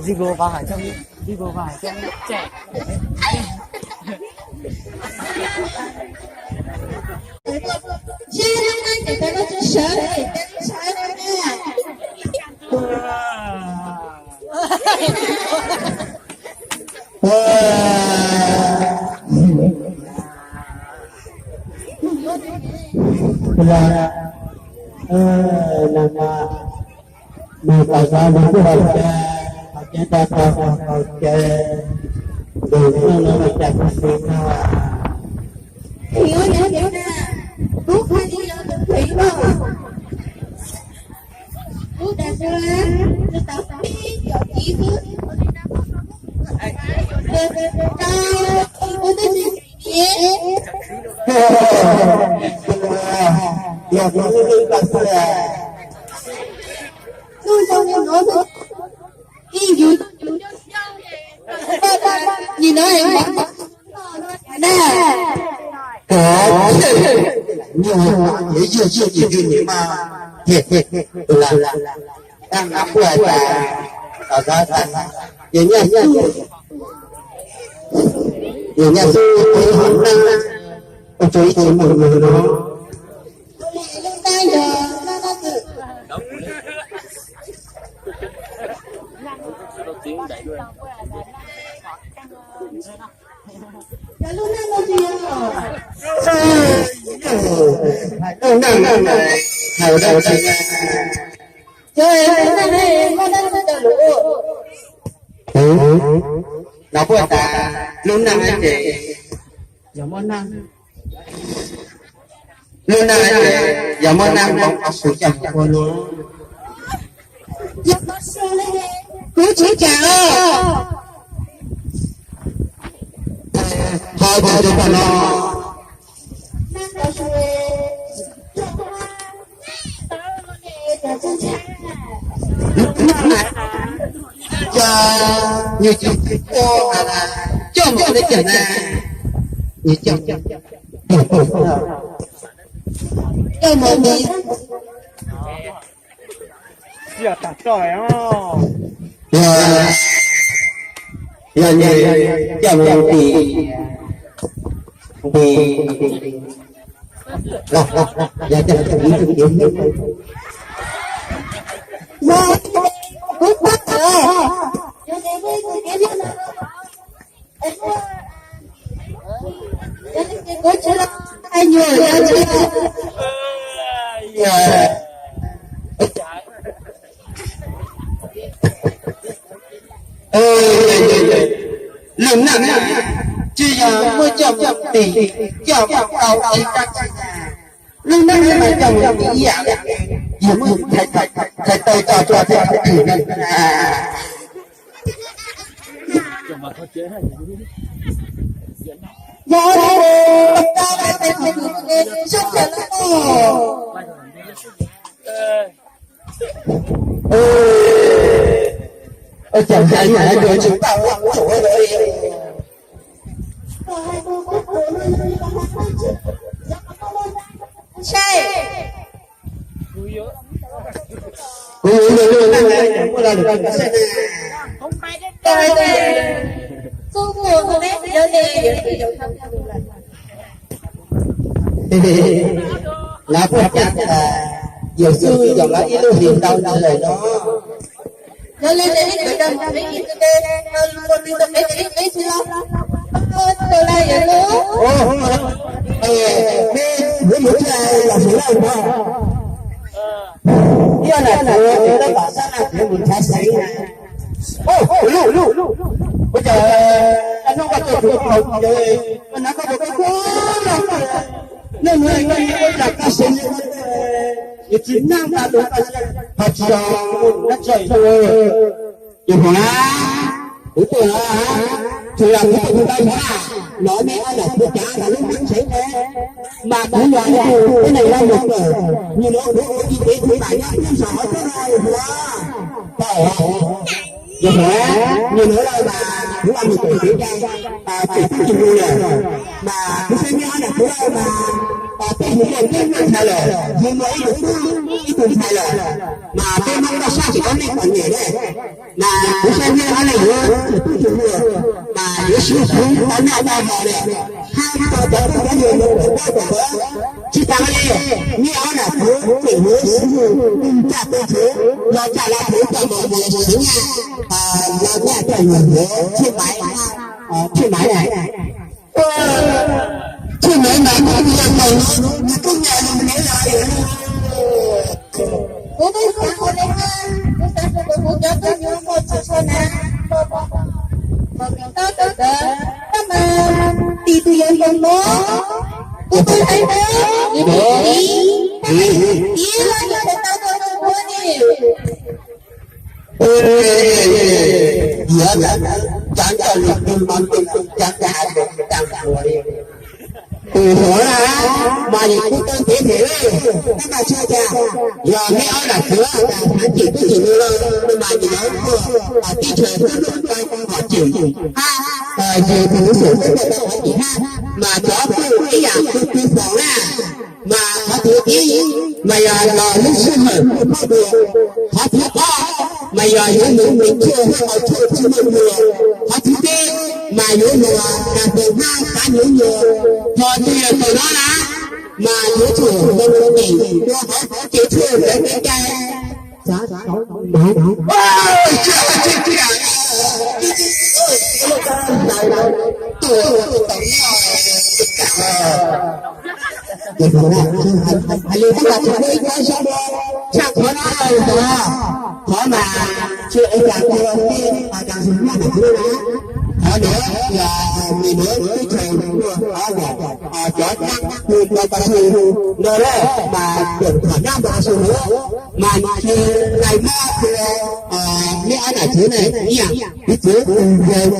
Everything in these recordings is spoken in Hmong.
Zig vào vào Hải Châu, zig vào vào Hải Châu. Sawv daws, sawv daws, sawv daws. Nws tau zov nws kuj hais tias qhov cev nto tau qhov qau ces nws noj no cas kuj xwb no. Tub qhia li los nws qhia los. Lub dag su la, nws tau pib cov kiv xwb. Nws tau, nws twb tsis siv. Yog nws lub lub tau xwb. Nws zoo li no xwb. Ib yus nim no na. Koj nyuag yog yog yog nim mas, he he, tus lam, lam, tag nab puag tas, tom zov tas, yog nyaj xwb, yog nyaj xwb, tus hom nab, ua rau ib txhia mus mus no. Lub neej no hais dab tsi? Lub neej no puas tas, lub neej ces yog muaj neej, lub neej ces yog muaj neej, ua su coj ua luaj. Kuv tsis kam os. Ho tus tus tom no, yog nws coj ua coj mus li cas na, nws coj, coj mus li. Yog, yog nws coj mus ti, ti, los, los, yog coj mus ti, ti, yog, kuv pab os. Kuv tsis los, ai nyuam, yog tsis los. Lub neej tsis yog muab coj mus tim, coj mus tau ib kab tsis, lub neej mas coj mus tim ib yam, yog muab thais, thais tau tso rau tej thwm na. Yog, sab sawv los. Ua cas hais ib yam no tsis tau, ua tsuav lawm. Sai. Kuv yuav lwm lub neej na, muaj lo lus xwb na. Txuj mus no ne, yog li, lawv puas cam tas yawm xub yog lawv ib lub hlis ntau ntawd lawm no. Yog li ces ib txwm rau mus peb ib txwm, mus tus peb tsis peb tsis los. Tus lawm yawm xub. Peb mus mus los sis lawm no. Yog nam txiv tab tom sab nam txiv mus nrhav xeev na. Ua cas hnub koj tuaj txug koj haus ces koj hnav koj tus koj kub no, nej mus koj ua cas koj xeev li, yus tsis neej tas lus, ho tsis yog mus nab tso yus hov, kuv tuaj, tsuas yog kuv tuaj kuv tau yog no, nej ob nam kuv cav ntawm lub neej tsev ne, mas kuv yog ib tug neeg laj mus kawm, nws los kuv ua ci kev kuv mam nyob kuv zos hov tuaj no hov. Yog hov, nws lawv mas kuv los mus tawm kev cai, tsis pub tus mus lawm, mas kuv saib neb ob nam txiv lawm mas, peb hu muaj ib tug ntxhais lawm, hu muaj ib tug tub ib tug ntxhais lawm, mas peb Hmoob toj sab tsis paub nej pom nyiam na, mas kuv saib neb ob leeg yuav tsis pub tus mus, mas yuav sib hlub tau noj tau haus lawm, hab tau cov tub cov ntxhais mus kom pab kom pab. Tsis tas li, neb ob nam txiv tseem yuav sib hlub, caj teb chaws, los caj los tsev coj mus mus siv nyaj, los nyaj coj mus yuav thiaj maiv, thiaj maiv lawm. Thiaj maiv mas kuv yog tus, nws kuj nyiam nws maiv los. Kuv twb xav ua li hab, kuv xav hais tias kuv cov phooj ywg muaj txhua txhua na, muaj tau tawm ntawd, tab mas tim tus yawg Hloov no, kuv twb hais tias, ib los yog tau tau ua ni. Yuav cov coj lus twg mas twg cov cai hais lus tag ua li. Tus hluas na, mas yus kuj tau ntev ntev lawm, tab mas tsis ua cas, yog neb ob nam txiv tas thov cem tub cem no los, mas yus yuav tuaj teb chaws tub tub tau qhov cem hab, yus tus xwm tub tau qhov cem hab, mas cov kuj ib yam kuj kuj foom na. Mas qhov thib ib, mas yog los lub sij hawm kuj paub dua. Qhov thib ob, mas yog yuav mus mus tshuaj hab haus tshuaj txhij muaj nyuag. Qhov thib peb, mas yuav mus tas tus hab kav nyuj nyuag. Ho tus yawg thaum no na, mas yuav tsum mus mus tim ua hauv kev tshuaj ntawd kev cai. Hais li tab tom tsis muaj ib qho zoo dua, tshaj qhov no lawm ntag. Qhov mas tsis ua cas ua peb tas zog nyob ntawm kuv na. Qhov ntawd yog nws lawv teb chaws tuaj qhov uas cov nab hu npau taw su no na, mas tseem tham nab npau taw su na, mas nws tsis lais mob tua neb ob nam txiv na ib yam. Kuv txiv tus yawg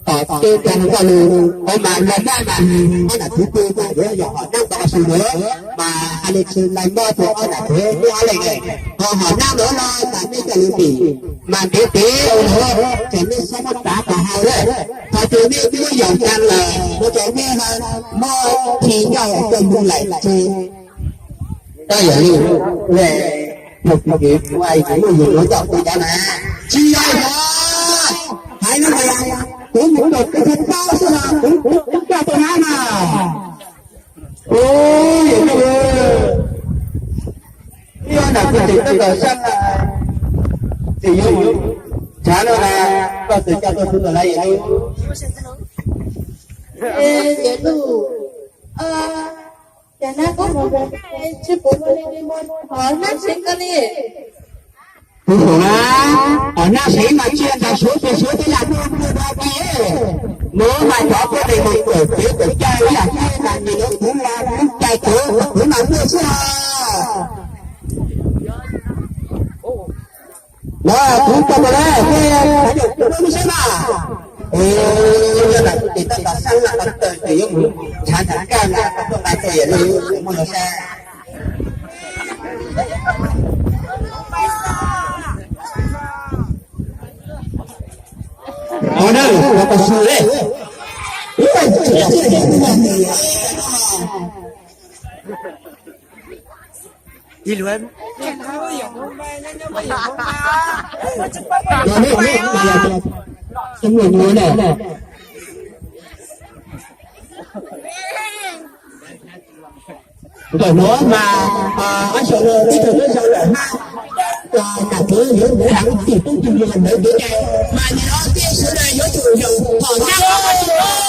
tom tej cov hluas nkauj lus, qhov mas lais mob mas nws ob nam txiv tus mas yuav yog hom nab npau taw su na, mas hais li tsis lais mob tua ob nam txiv neb ob leeg na. Ho hom nab ntawd los mas neb coj lus tim, mas ntev ntev ua luaj, ces neb txhob muab txav kom hau lawm. Qhov twg neb muab yaum tas lawm no ces neb muab khi ncauj coj mus lawm ces koj yam li, ua, tus kwv kuv ua tus muaj yus yuav coj kuv cov na, tsis yog os. Hais no mas kuv mus kom kuv tsis paub xwb los kuv, kuv, kuv coj tus nab mas. Ua, yog koj, ib ob nam kuv tseem tab tom sab, tseem yuav mus tshav no na, koj txawm coj tuaj txug ntawm lawv yawm luj. Yawm luj, cas nab koj mus tsis pom li, hom nab seev koj li. Kuv hom na, hom nab seev mas tsis yog ntag, suav tes suav tes lam muaj muaj dua ti. Mus mas cov poj niam mus kawm kev kawm cai ib yam thiab mas nim no kuv los kuv cais kuv, kuv mas muaj xwb os. Los kuv coj mus lawm, nej nyuam qhuav muaj lub siab mas. Yog lam tus tes tab tom xab laj qhov taw ces yuav mus tshav nram kaj na, koj tuaj nqa txog yam li muaj lub siab. Qhov na, los koj su le. Ntawm nuav mas ob xyoo no teb chaws twb zoo lawm hab, nam txiv yuav mus heev, txim tub txim nyuag ntawd kev cai, mas nim no tej sawv daws yuav tsum yog hom nab.